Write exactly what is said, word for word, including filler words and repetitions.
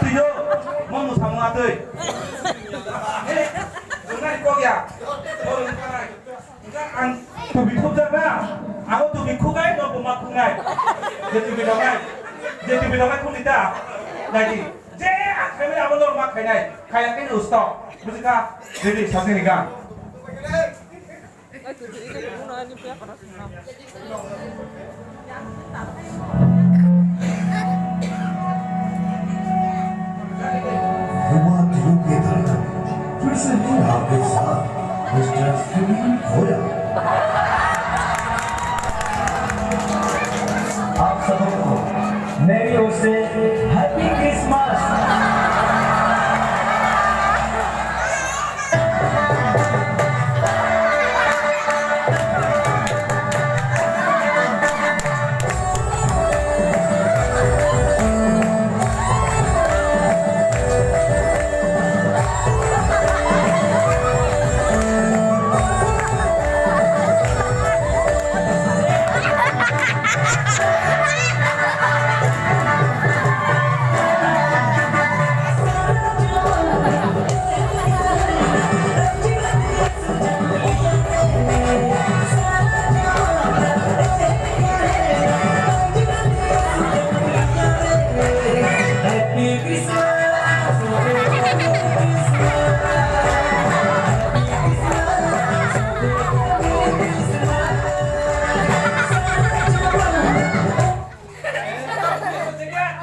Twido, mo mwsamung atwi. He, rwngnai kok ya. Mo rwngkha nai. Ang tubi khukjak na? Abo tubi khukai, no bo ma khuknai. Je tubi rwngnai. Je tubi rwngnai khukni ta. Naidi. Je ang khaimani abo no ma khainai. Khaya khe no stop. Bujikha? Ready, sasini gang. युवा टीम के तरफ फिर से है आपके साथ मिस्टर सुनील खोया। आप सबको मेरी ओर से